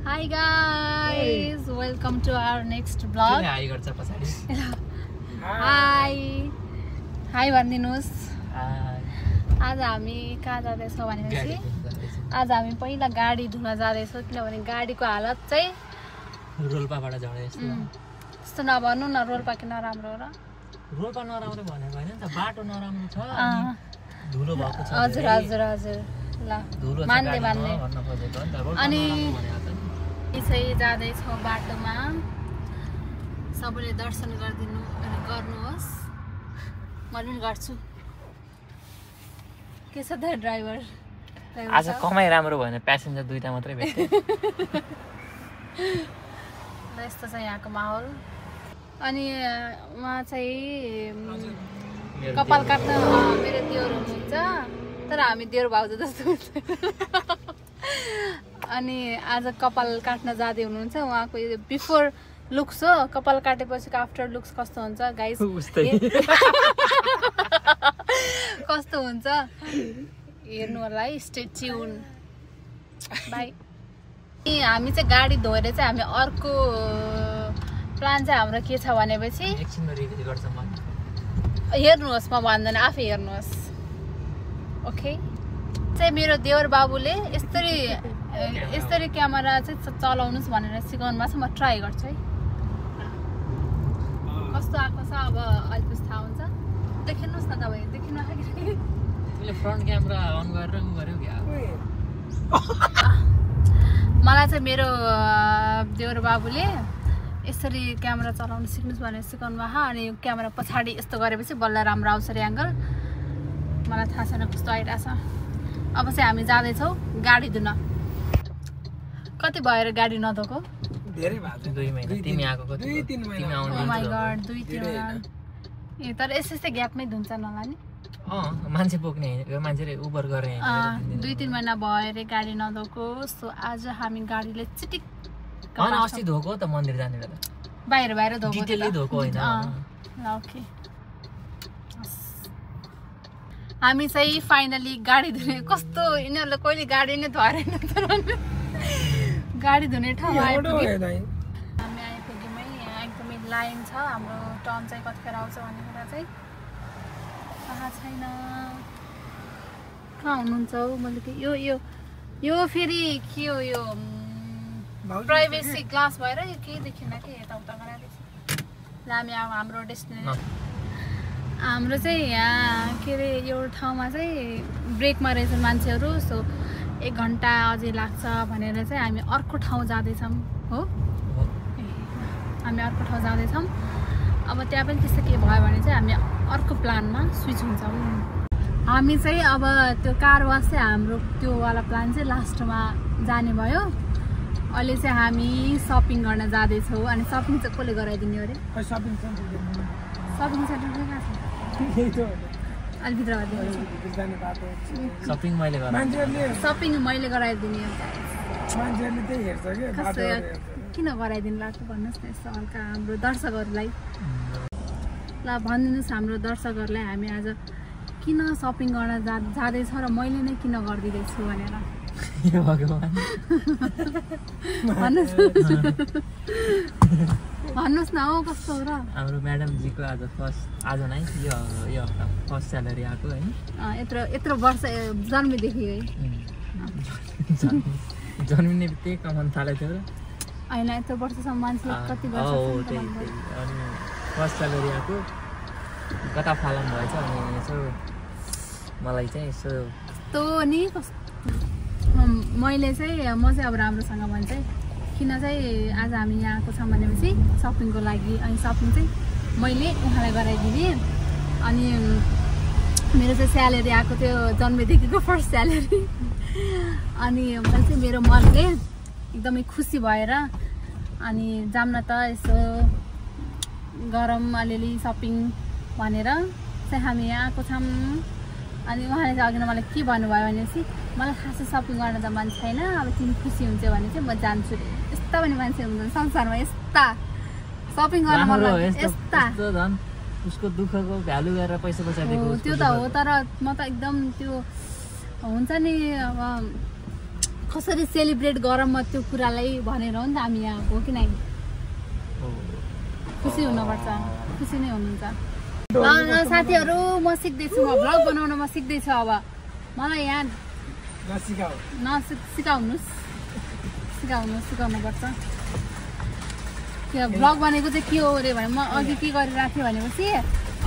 Hi guys, welcome to our next vlog. Hi भन्दिनुस्. आज हामी कहाँ जाँदैछौँ भनेपछि आज हामी पहिला गाडी धुन जाँदैछौँ किनभने गाडीको हालत चाहिँ रोल्पाबाट झरेछ त्यस्तो नभन्नु न. रोल्पा कि नराम्रो र रोल्पा नराम्रो भनेको होइन नि त, बाटो नराम्रो छ अनि धुलो भएको छ. हजुर हजुर हजुर ल मान्दै मान्दै भन्न खोजेको नि त. रोल्पा अनि नराम्रो भनेको त यसै जाँदैछौँ बाटोमा. सबैले दर्शन गर्नुहोस्. म पनि गर्छु. के छ त ड्राइभर? आज कमाइ राम्रो भएन, प्यासेन्जर दुईटा मात्रै भेट्यो. यस्तो छ यहाँको माहौल. अनि उहाँ चाहिँ कपाल काट्न मेरो दियोर हुनुहुन्छ, तर हामी दियोर भाउजू जस्तो हुन्छ. अनि आज कपाल काट्न जाँदै हुनुहुन्छ. उहाँको यो बिफोर लुक्स हो, कपाल काटेपछि आफ्टर लुक्स कस्तो हुन्छ गाइस कस्तो हुन्छ हेर्नु होला है. Stay tune. बाई. हामी चाहिँ गाडी धोएर चाहिँ हामी अर्को प्लान चाहिँ हाम्रो के छ भनेपछि हेर्नुहोस्, म भन्दैन आफै हेर्नुहोस्. ओके. चाहिँ मेरो देवर बाबुले यस्तरी क्यामेरा चाहिँ चलाउनुहोस् भनेर सिकाउनु भएको छ. म ट्राई गर्छु है कस्तो आएको छ. अब अलिकति थाहा हुन्छ. देखिनुहोस् न तपाईँ. देखिनु फ्रन्ट क्यामेरा अन गरेर गर्यो क्या. मलाई चाहिँ मेरो देवर बाबुले यसरी क्यामेरा चलाउनु सिक्नुहोस् भनेर सिकाउनु भएको. अनि क्यामेरा पछाडि यस्तो गरेपछि बल्ल राम्रो आउँछ रे एङ्गल. मलाई थाहा छैन कस्तो आइरहेको छ. अब चाहिँ हामी जाँदैछौँ गाडी धुन. कति भएर गाडी नधोको? धेरै भयो. 2 महिना. तिमी आएको कति? 3 महिना आउनु. ओ माय गॉड 2-3 महिना. ए तर यस्तै ग्यापमै धुन्छ नला नि. मान्छे बोक्ने मान्छेले उबर गरे 2-3 महिना भयो रे गाडी नधोको. सो आज हामी गाडीले चिटिक अस्ति धोको त मन्दिर जाने बेला बाहिर धोको. डिटेलली धोको होइन. ल ओके. हामी चाहिँ फाइनली गाडी धुने. कस्तो यिनीहरूले कहिले गाडी नै धरेन तर गाडी धुने ठाउँ आइपुग्यौँ. हामी आइपुग्यौँ है. यहाँ एकदमै लाइन छ. हाम्रो टर्न चाहिँ कतिखेर आउँछ भन्ने कुरा चाहिँ थाहा छैन. कहाँ हुनुहुन्छ हौ? मैले यो फेरि के हो यो प्राइभेसी ग्लास भएर यो केही देखिन के यताउता गराइदिएछ. हामी अब हाम्रो डेस्टिनेसन हाम्रो चाहिँ यहाँ के अरे यो ठाउँमा चाहिँ ब्रेकमा रहेछ मान्छेहरू. सो 1 घन्टा अझै लाग्छ भनेर चाहिँ हामी अर्को ठाउँ जाँदैछौँ. हो हामी अर्को ठाउँ जाँदैछौँ. अब त्यहाँ पनि त्यस्तो के भयो भने चाहिँ हामी अर्को प्लानमा स्विच हुन्छौँ. हामी चाहिँ अब त्यो कार वास चाहिँ हाम्रो त्यो वाला प्लान चाहिँ लास्टमा जाने भयो. अहिले चाहिँ हामी सपिङ गर्न जाँदैछौँ. अनि सपिङ चाहिँ कसले गराइदिने अरे? सपिङ सेन्टर कहाँ छ? अलिभित्र सपिङ मैले गराइदिने. किन गराइदिनु लाग्छ भन्नुहोस् न यस्तो हल्का हाम्रो दर्शकहरूलाई. ल भनिदिनुहोस् हाम्रो दर्शकहरूलाई हामी आज किन सपिङ गर्न जाँदैछ र मैले नै किन गरिदिँदैछु भनेर भन्नुहोस् न. हो कस्तो हो र? हाम्रो म्याडमजीको आज नै यो हप्ता फर्स्ट स्यालेरी आएको होइन. यत्रो वर्ष जन्मेदेखि है. जन्मिने बित्तिकै कमाउनु थालेको थियो र होइन. यत्रो वर्षसम्म मान्छे कति वर्ष अनि फर्स्ट स्यालेरी आएको कता फालम भएछ. अनि यसो मलाई चाहिँ यसो यस्तो नि मैले चाहिँ म चाहिँ अब राम्रोसँग भन्छ किन चाहिँ आज हामी यहाँ आएको छौँ भनेपछि सपिङको लागि. अनि सपिङ चाहिँ मैले उहाँलाई गराइदिने. अनि मेरो चाहिँ स्यालेरी आएको थियो जन्मेदेखिको फर्स्ट स्यालेरी. अनि मैले चाहिँ मेरो मनले एकदमै खुसी भएर अनि जाऊँ न त यसो गरौँ अलिअलि सपिङ भनेर चाहिँ हामी यहाँ आएको छौँ. अनि उहाँले चाहिँ अघि मलाई के भन्नुभयो भनेपछि मलाई खासै सपिङ गर्न त मन छैन. अब तिमी खुसी हुन्छ भने चाहिँ म जान्छु. यस्ता पनि मान्छे हुनुहुन्छ संसारमा. यस्ता सपिङ गर्न मन लाग्छ. यस्ता उसको दुःखको भ्यालु गरेर पैसा बचाइदिएको त्यो त हो. तर म त एकदम त्यो हुन्छ नि अब कसरी सेलिब्रेट गरौँ म त्यो कुरालाई भनेर हो नि त हामी यहाँ हो कि नै खुसी हुनुपर्छ खुसी नै हुनुहुन्छ ल साथीहरू म सिक्दैछु म भ्लग बनाउन म सिक्दैछु अब मलाई यहाँ सिकाउनुपर्छ त्यो भ्लग भनेको चाहिँ के हो अरे भने म अघि के गरिरहेको थिएँ भनेपछि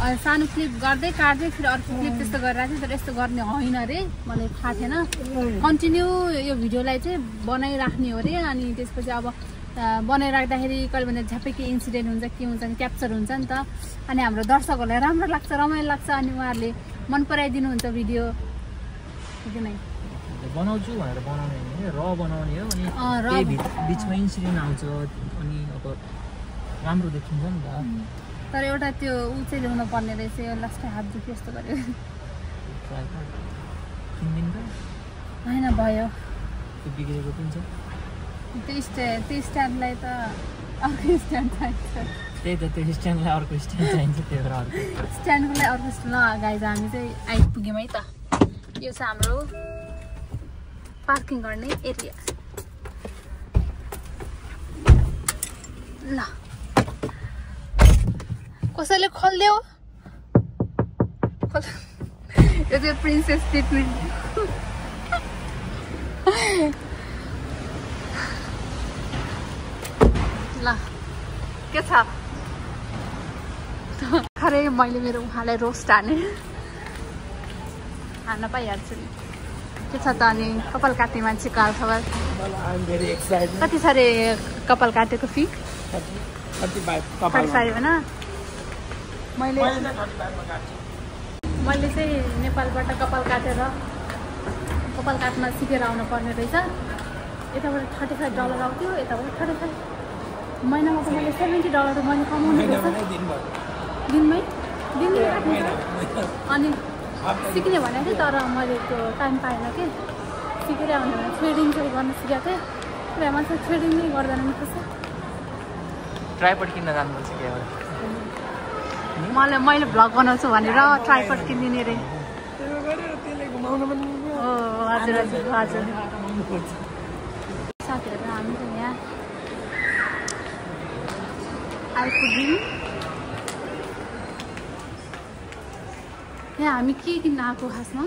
सानो क्लिप गर्दै काट्दै फेरि अर्को क्लिप त्यस्तो गरिरहेको थिएँ तर यस्तो गर्ने होइन अरे मलाई थाहा थिएन कन्टिन्यू यो भिडियोलाई चाहिँ बनाइराख्ने हो अरे अनि त्यसपछि अब बनाइराख्दाखेरि कहिले भने झ्याप्पै के इन्सिडेन्ट हुन्छ के हुन्छ क्याप्चर हुन्छ नि त अनि हाम्रो दर्शकहरूलाई राम्रो लाग्छ रमाइलो लाग्छ अनि उहाँहरूले मन पराइदिनुहुन्छ भिडियो किन बनाउँछु भनेर बनाउने होइन र बनाउने हो अनि बिचमा इन्सिडेन्ट आउँछ अनि अब राम्रो देखिन्छ नि त तर एउटा त्यो ऊ चाहिँ ल्याउनु पर्ने रहेछ यो लास्ट हात दुख्यो यस्तो गर्यो होइन भयो त्यो बिग्रेको पनि छ त्यो स्ट्यान्डलाई त अर्को स्ट्यान्ड चाहिन्छ त्यही त त्यो स्ट्यान्डलाई अर्को स्ट्यान्ड चाहिन्छ त्यही भएर अर्को स्ट्यान्डको लागि अर्को ल गाइज हामी चाहिँ आइपुग्यौँ है त यो चाहिँ हाम्रो पार्किङ गर्ने एरिया ल कसैले खोलिदेऊ यो चाहिँ प्रिन्सेस ट्रिटमेन्ट ल के छ खरे मैले मेरो उहाँलाई रोस्ट हान्न पाइहाल्छु नि के छ त अनि कपाल काट्ने मान्छेको हालखबर कति छ अरे कपाल काटेको फी 35 होइन मैले चाहिँ नेपालबाट कपाल काट्न सिकेर आउनु पर्ने रहेछ यताबाट $35 आउँथ्यो यताबाट 35 महिनामा त मैले $70 मैले कमाउनु पर्छ दिनमै अनि सिक्ने भनेको थिएँ तर मैले त्यो टाइम पाएन कि सिकेरै आउने भने थ्रेडिङ चाहिँ गर्न सिकेको थिएँ पुरा मान्छे थ्रेडिङ नै गर्दैन नि कसो ट्राइपड किन्न जानुपर्छ कि मैले भ्लग बनाउँछु भनेर ट्राइपड किनिदिने रे हजुर साथीहरू हामी त यहाँ आइपुग्यौँ यहाँ हामी के किन्न आएको खासमा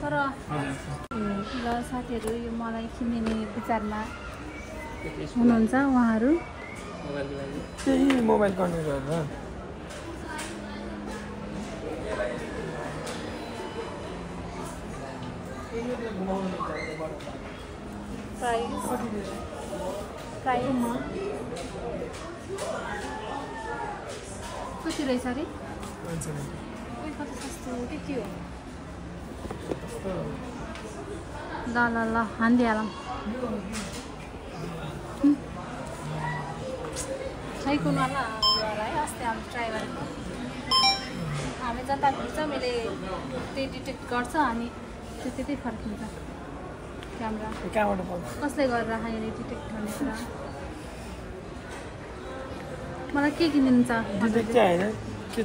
तर ल साथीहरू यो मलाई किनिने विचारमा हुनुहुन्छ उहाँहरू मोबाइल गर्ने गरेर प्राइस कति रहेछ अरे कति सस्तो हो के हो ल हानिदिइहालौँ छैको नला है अस्ति हामी ट्राई गरेको हामी जता घुम्छ मैले त्यही डिटेक्ट गर्छ अनि त्यो त्यतै फर्किन्छ क्यामेरा कसले गरेर अहिले डिटेक्ट गर्ने कुरा मलाई के किनिदिनु छ के चाहियो के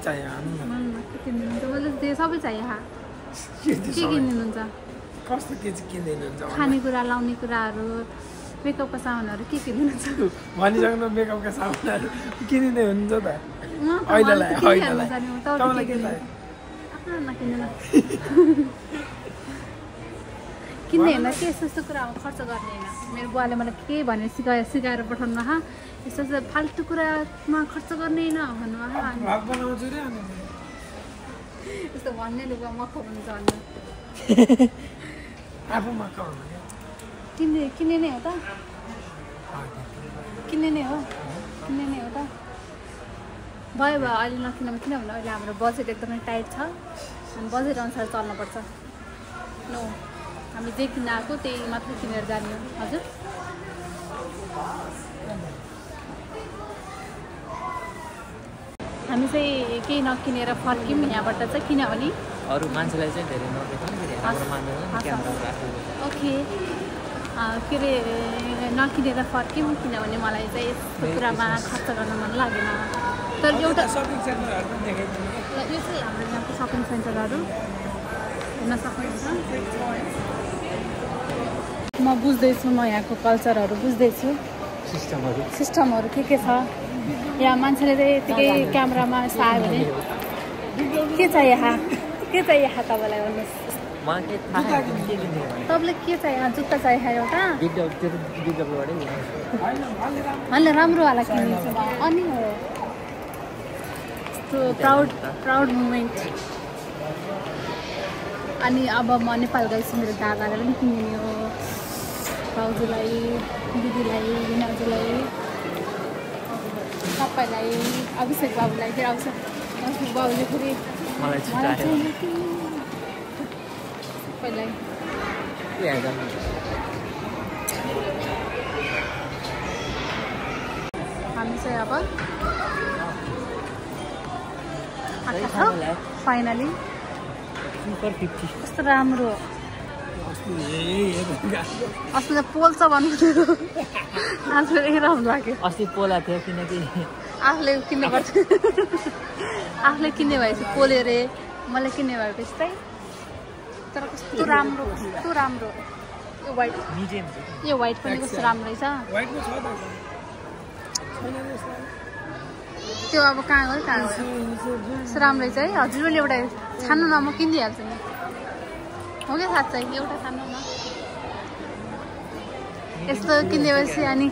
किनिदिनुहुन्छ मैले त्यो सबै चाहियो के किनिदिनुहुन्छ कस्तो के चाहिँ किनिदिनुहुन्छ खानेकुरा लाउने कुराहरू मेकअपका सामानहरू के किनिदिनुहुन्छ भनिसक्नु मेकअपका सामानहरू किनिदिँदै हुनुहुन्छ त किन्ने होइन के यस्तो कुरामा खर्च गर्ने होइन मेरो बुवाले मलाई के भनेर सिकाएर पठाउनु हा यस्तो फाल्तु कुरामा खर्च गर्ने होइन भन्नु यस्तो भन्ने लुगा मक्ख हुन्छ किन्ने नै हो त किन्ने नै हो त भयो अहिले नकिनौँ किनभने अहिले हाम्रो बजेट एकदमै टाइट छ अनि बजेट अनुसार चल्नुपर्छ नो हामी जे किन्न आएको त्यही मात्र किनेर जाने हो हजुर हामी चाहिँ केही नकिनेर फर्क्यौँ यहाँबाट चाहिँ किनभने अरू मान्छेलाई चाहिँ धेरै ओके के अरे नकिनेर फर्क्यौँ किनभने मलाई चाहिँ यस्तो कुरामा खर्च गर्न मन लागेन तर एउटा सपिङ सेन्टरहरु पनि देखाइदिनु ल यो चाहिँ हाम्रो यहाँको सपिङ सेन्टरहरु हेर्न सक्नुहुन्छ म बुझ्दैछु म यहाँको कल्चरहरु बुझ्दैछु सिस्टमहरु के छ यहाँ मान्छेले चाहिँ यतिकै क्यामेरामा आयो भने के छ यहाँ तपाईँलाई भन्नुहोस् तपाईँलाई के छ यहाँ जुत्ता चाहियो एउटा मैले राम्रोवाला किनिदिन्छु म अनि हो यस्तो प्राउड मोमेन्ट अनि अब म नेपाल गएपछि मेरो दादालाई पनि किनिदिने हो भाउजूलाई दिदीलाई विनाजुलाई सबैलाई अभिषेक बाबुलाई फेरि अभिषेक बाबुले फेरि सबैलाई हामी चाहिँ अब फाइनली कस्तो राम्रो अस्ति त पोल्छ भन्नु आज फेरि राम्रो लाग्यो अस्ति पोला थियो किनकि आफूले किन्नु पर्छ आफूले किन्ने भएपछि पोल्यो रे मलाई किन्ने भएपछि चाहिँ तर कस्तो राम्रो यो व्हाइट पनि कस्तो राम्रो रहेछ त्यो अब कहाँ गयो कस्तो राम्रो रहेछ है हजुरले एउटा छान्नु न म किनिदिइहाल्छु नि हो क्या साँच्चै एउटा छान्नु न यस्तो किनेपछि अनि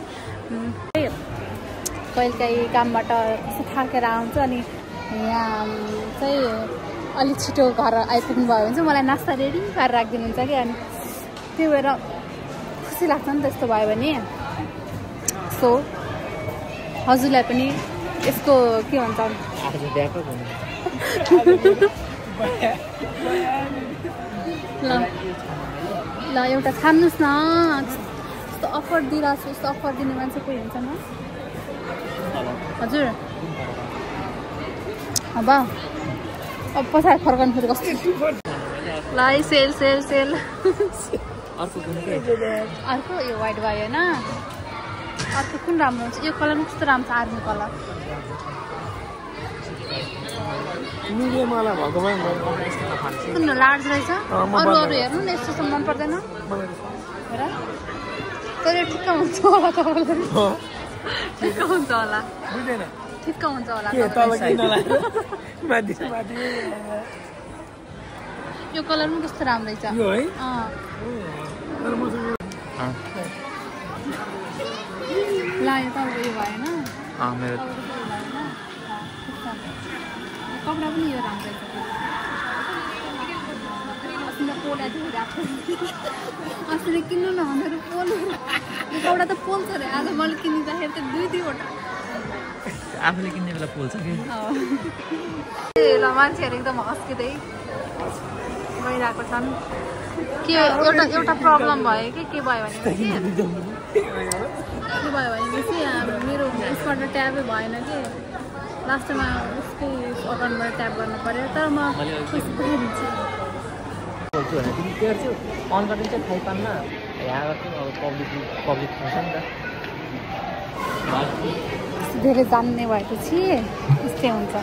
कहिलेकाहीँ कामबाट कस्तो थाकेर आउँछ अनि यहाँ चाहिँ अलिक छिटो घर आइपुग्नु भयो भने चाहिँ मलाई नास्ता रेडी गरेर राखिदिनुहुन्छ कि अनि त्यो भएर खुसी लाग्छ नि त्यस्तो भयो भने सो हजुरलाई पनि यसको के भन्छ ल एउटा छान्नुहोस् न यस्तो अफर दिइरहेको छु यस्तो अफर दिने मान्छे कोही हुन्छ न हजुर अब पछाडि फर्काउनु फेरि कस्तो ल सेल अर्को यो व्हाइट भयो होइन अर्को कुन राम्रो हुन्छ यो कलर पनि कस्तो राम्रो छ आर्मी कलर कुन लार्ज रहेछ अरू हेर्नु न यस्तो मन पर्दैन हेर तर ठिक्क हुन्छ होला ठिक्क हुन्छ होला यो कलर पनि कस्तो राम्रो रहेछ ला यो तपाईँको यो भएन कपडा पनि यो राम्रो रहेछ अस्ति किन्नु न मेरो पोल्नु कपडा त पोल्छ अरे आज मैले किनिँदाखेरि त दुईवटा आफूले किन्ने बेला पोल्छ कि ल मान्छेहरू एकदम हस्किँदै गइरहेको छन् के एउटा प्रब्लम भयो कि के भयो भनेपछि मेरो यसबाट ट्याबै भएन कि लास्टमा उसकै अकाउन्टबाट ट्याप गर्नु पर्यो तर म पैसा पठाइदिन्छु अन गर्नु चाहिँ थाहै पान्न यहाँ गर्छु अब पब्लिक खान्छ नि त धेरै जान्ने भएपछि यस्तै हुन्छ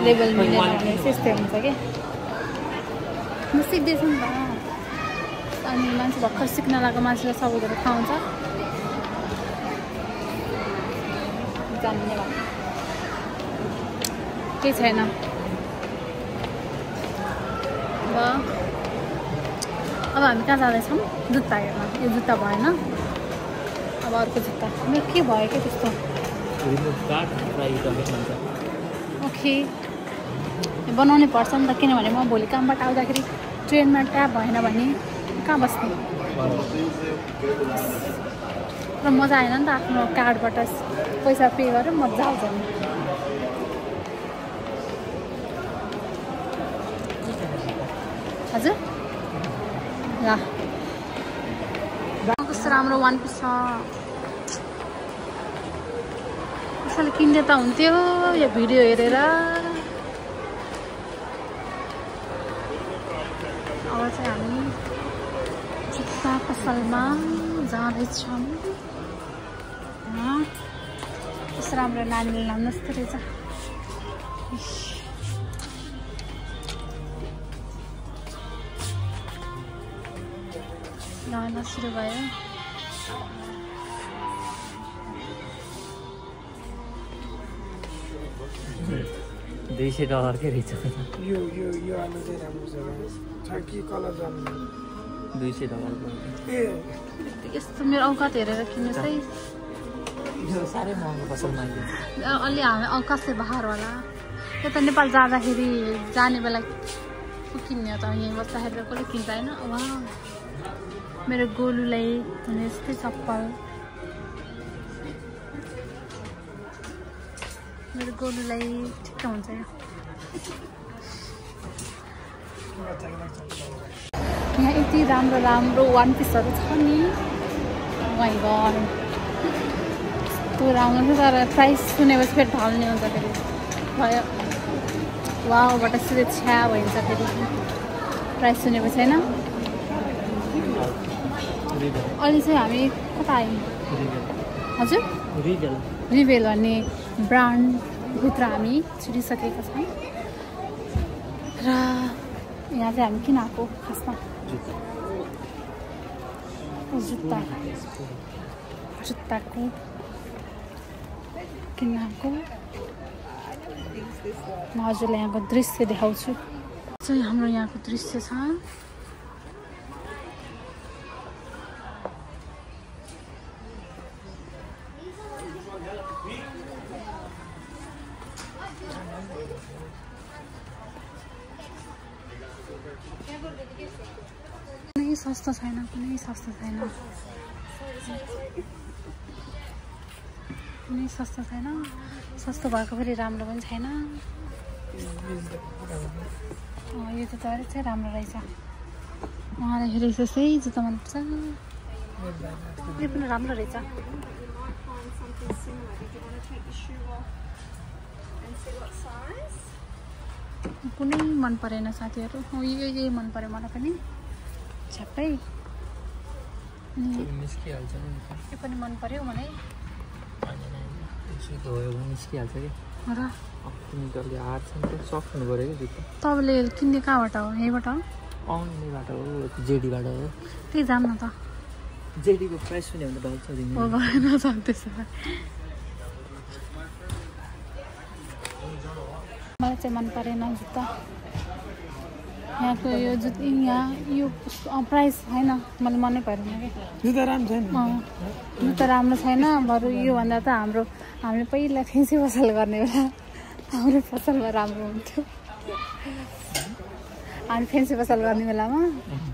लेभल मिलेन भने यस्तै हुन्छ कि म सिक्दैछु नि त अनि मान्छे भर्खर सिक्न लागेको मान्छेलाई सबै कुरो थाहा हुन्छ जान्ने भयो केही छैन अब हामी कहाँ जाँदैछौँ जुत्ता हेर्न यो जुत्ता भएन अब अर्को जुत्ता मेरो के भयो क्या त्यस्तो ओके बनाउनै पर्छ नि त किनभने म भोलि कामबाट आउँदाखेरि ट्रेनमा ट्याप भएन भने कहाँ बस्ने र मजा आएन नि त आफ्नो कार्डबाट पैसा पे गरेर मजा आउँछ नि हजुर ल कस्तो राम्रो वान पिस छ कसैले किन्ने त हुन्थ्यो यो भिडियो हेरेर अब चाहिँ हामी जुत्ता पसलमा जाँदैछौँ कस्तो राम्रो नानीले लाउनु जस्तो रहेछ। लाउन सुरु भयो। $200 के रहेछ यो आलु चाहिँ राम्रो छ कि कलर राम्रो $200 ए यस्तो मेरो औकात हेरेर किन्नुहोस् है। यो साह्रै महँगो पसलमा अलि हामी औकातले बाहिर होला। यता नेपाल जाँदाखेरि जाने बेला किन्ने हो त यहीँ बस्दाखेरि कसले किन्छ होइन। वा मेरो गोलुलाई हुने यस्तै चप्पल, मेरो गोलुलाई ठिक्क हुन्छ यो। यहाँ यति राम्रो राम्रो वान पिसहरू छ नि। माइ गड त्यो राम्रो छ, तर प्राइस सुनेपछि फेरि ढल्ने हुन्छ फेरि भयो। वाउबाट सिधै छ्या भइन्छ फेरि प्राइस सुनेपछि होइन। अहिले चाहिँ हामी कता आयौँ? हजुर रिभेल भन्ने ब्रान्डभित्र हामी छिरिसकेका छौँ र यहाँ चाहिँ हामी किन आएको खासमा जुत्ताको किन आएको। म हजुरलाई यहाँको दृश्य देखाउँछु। चाहिँ हाम्रो यहाँको दृश्य छ। कुनै सस्तो छैन, कुनै सस्तो छैन, कुनै सस्तो छैन। सस्तो भएको फेरि राम्रो पनि छैन। यो त अरे चाहिँ राम्रो रहेछ। उहाँलाई फेरि यसै जुत्ता मनपर्छ। यो पनि राम्रो रहेछ। कुनै मन परेन साथीहरू। यही मन पर्यो मलाई पनि छ्याप्पै। यो पनि मन पर्यो मलाई। निस्किहाल्छ कि र हात छ नि त सफ्ट हुनु पऱ्यो कि जुत्ता। तपाईँले किन्ने कहाँबाट हो? यहीँबाट हो? यहीँबाट हो, जेडीबाट हो। त्यही जाऊँ न त। जेडीको प्राइस सुन्यो भने त ढल्छ हो भएन जाऊँ त्यसो भए। मलाई चाहिँ मन परेन जुत्ता यहाँको। यो यहाँ यो प्राइस होइन, मलाई मनै परेन कि। जुत्ता राम्रो छैन। जुत्ता राम्रो छैन। बरु योभन्दा त हामीले पहिला फेन्सी पसल गर्ने बेला हाम्रो पसलमा राम्रो हुन्थ्यो। हामी फेन्सी पसल गर्ने बेलामा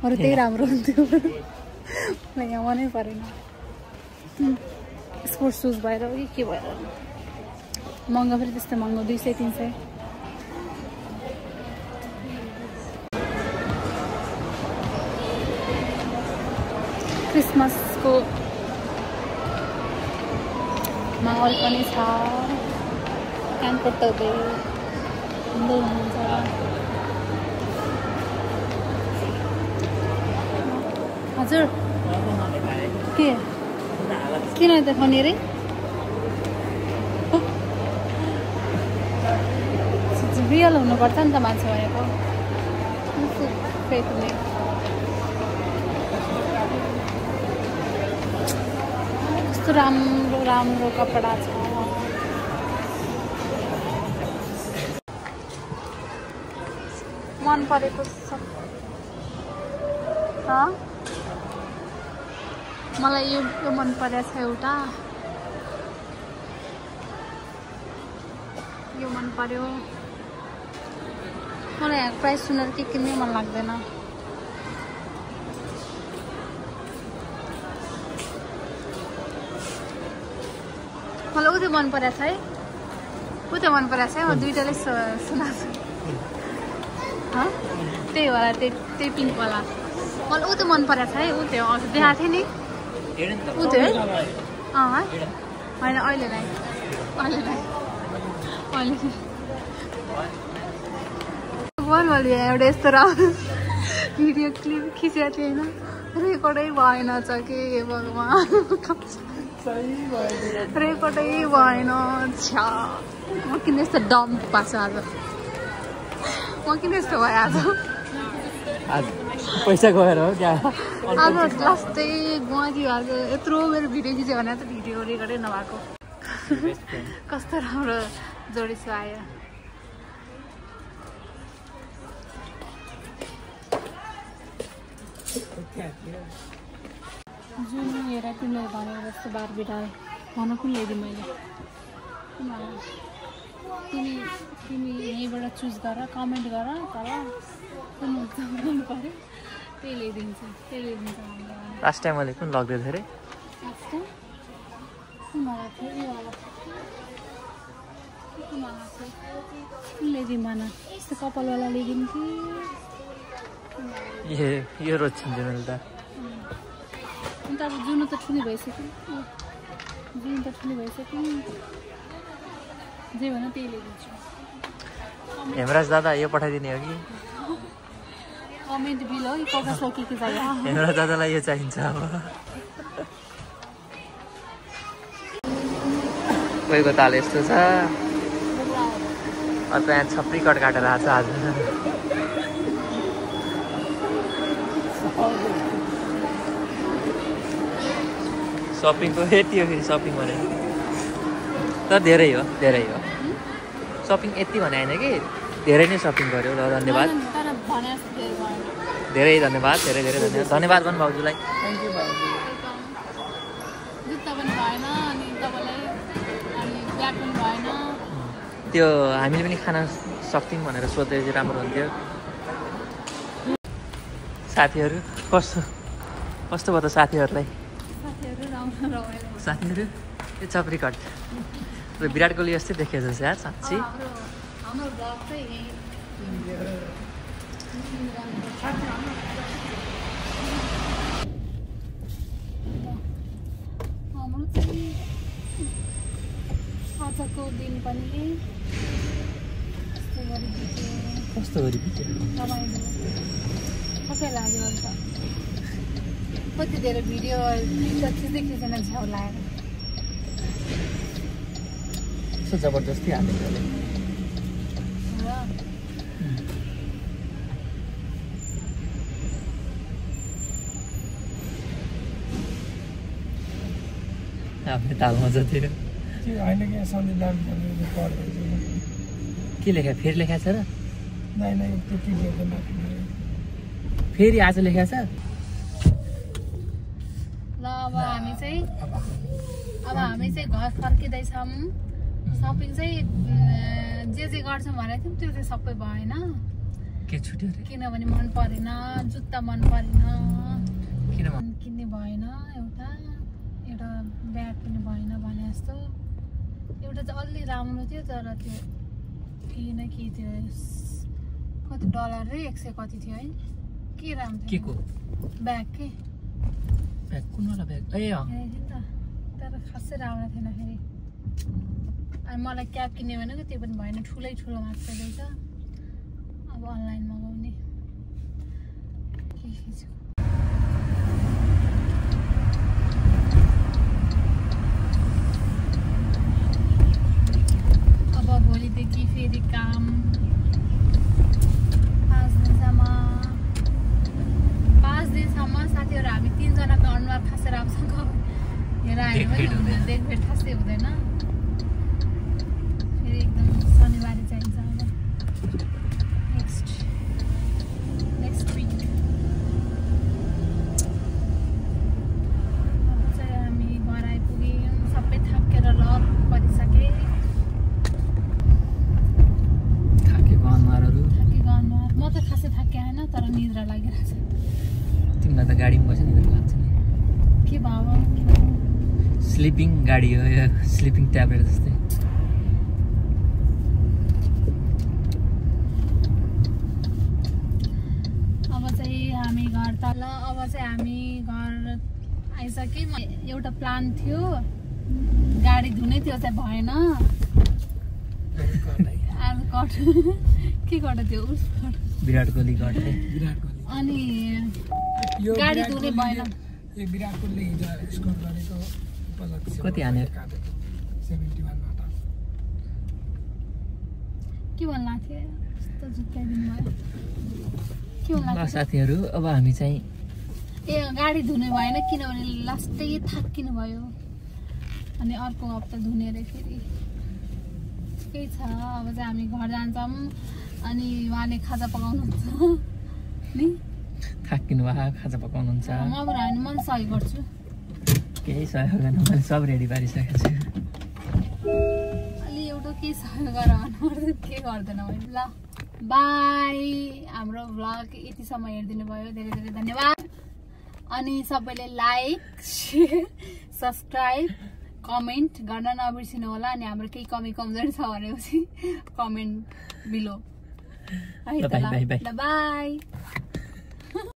बरु त्यही राम्रो हुन्थ्यो। मलाई यहाँ मनै परेन। स्पोर्ट्स सुज भएर हो कि के भएर महँगो, फेरि त्यस्तो महँगो 200-300। क्रिसमसको माहौल पनि छ। कानकोटले हिँड्दै हुनुहुन्छ। हजुर के किन देखाउने अरे? रियल हुनुपर्छ नि त मान्छे भनेको। फेक हुने कस्तो राम्रो राम्रो कपडा छ। मन परेको सब मलाई यो मन परेको छ। एउटा यो मन पर्यो। मलाई यहाँ प्राइस सुनेर के किन्नै मन लाग्दैन। मलाई उतै मन परेको छ है, उतै मन परेको छ है। म दुइटाले सुनाएको छु। त्यही होला, त्यही पिङ्कवाला मलाई उतै मन परेको छ है। उतै हो, देखाएको थिएँ नि उतै है। होइन अहिले नै मैले एउटा यस्तो राम्रो भिडियो क्लिप खिचेको थिएँ होइन, रेकर्डै भएन छ कि भगवान्। रेकर्डै भएन छ्या म किन यस्तो डम्प भएको छु आज म किन यस्तो भयो आज पैसा गएर हो क्या आज लास्टै गुवादियो आज यत्रो मेरो भिडियो खिच्यो भने त भिडियो रेकर्डै नभएको कस्तो राम्रो जोडिसो आयो जुन हेर तिमीले भनेको जस्तो बारबिटार भन कुन ल्याइदिउँ मैले तिमी यहीँबाट चुज गर कमेन्ट गर तर कुन मन पऱ्यो त्यही ल्याइदिन्छु लास्ट टाइम मैले कुन लग्दै थिएँ अरे कुन ल्याइदिउँ भन यस्तो कपालवाला ल्याइदिउँ कि यो रोज्छिन्छ मैले त अन्त अब जुन त ठुली भइसक्यो जे भन त्यही ल्याइदिन्छु हेमराज दादा यो पठाइदिने हो कि कमेन्ट बिल हो कि के चाहियो हेमराज दादालाई यो चाहिन्छ अब कोहीको ताल यस्तो छ अर्को यहाँ छप्री कट काटेर आएको छ आज सपिङको यति हो फेरि सपिङ भने तर धेरै हो सपिङ यति भने होइन कि धेरै नै सपिङ गऱ्यो ल धन्यवाद धेरै धन्यवाद धन्यवाद भन्नु भाउजूलाई त्यो हामीले पनि खान सक्थ्यौँ भनेर सोध्दै चाहिँ राम्रो हुन्थ्यो साथीहरू कस्तो भयो त साथीहरूलाई साथीहरू यो छप्री कट विराट कोहली जस्तै देखेको छ यार साँच्ची आजको दिन पनि कस्तो गरी बित्यो सबै लाग्यो अन्त कति धेरै भिडियो खिच्दैन झ्याउ लागेर यस्तो जबरजस्ती हालेको आफ्नो ताल मजा थियो के लेखा फेरि लेखा छ र फेरि आज लेखा छ ल अब हामी चाहिँ घर फर्किँदैछौँ सपिङ चाहिँ जे गर्छौँ भनेको थियौँ त्यो चाहिँ सबै भएन के छुट्यो किनभने मन परेन जुत्ता मन परेन किन्ने भएन एउटा ब्याग पनि भएन भने जस्तो एउटा चाहिँ अलि राम्रो थियो तर त्यो के थियो कति डलर रे 100 कति थियो है के राम्रो के को ब्याग के ब्याग कुन वाला ब्याग ए तर खासै राम्रो थिएन फेरि अनि मलाई क्याब किन्ने भनेको त्यो पनि भएन ठुलो मात्र रहेछ अब अनलाइन मगाउने अब भोलिदेखि फेरि काम 5 दिनसम्म साथीहरू हामी 3 जनाको अनुहार खासै राम्रोसँग हेर हामी देखभेट खासै हुँदैन फेरि एकदम शनिबार चाहिन्छ अब नेक्स्ट विक अब चाहिँ हामी घर आइपुग्यौँ सबै थाकेर लक परिसके थाकेको अनुहारहरू म त खासै थाके होइन तर निद्रा लागिरहेको छ तिमीलाई त गाडीमा बस्यो निद्रा लाग्छ नि के भाव स्लिपिङ गाडी हो यो स्लिपिङ ट्याब्लेट जस्तै अब चाहिँ हामी घर आइसक्यौँ एउटा प्लान थियो गाडी धुने त्यो चाहिँ भएन आज कट के कट थियो विराट कोहली कट अनि गाडी धुने भएन विराट कोहलीले हिजो स्कोर गरेको कति हानेर 71 मा त के भन्ला थिए यस्तो झुक्काइदिनु भयो के भन्ला ल साथीहरू अब हामी चाहिँ ए गाडी धुने भएन किनभने लास्टै थाकिनु भयो अनि अर्को हप्ता धुने रे फेरि केही छ अब चाहिँ हामी घर जान्छौँ अनि उहाँले खाजा पकाउनुहुन्छ नि थाकिनु भयो खाजा पकाउनुहुन्छ म अब हामी मन सहयोग गर्छु केही सहयोग गर्न मैले सब रेडी पारिसकेको छु अलि एउटा के सहयोग गर भन्नु के गर्दैन मैले ल बाई हाम्रो भ्लग यतिसम्म हेरिदिनु भयो धेरै धेरै धन्यवाद अनि सबैले लाइक शेयर सब्सक्राइब कमेन्ट गर्न नबिर्सिनु होला अनि हाम्रो केही कमी कमजोरी छ भनेपछि कमेन्ट बिलो है त ल बाई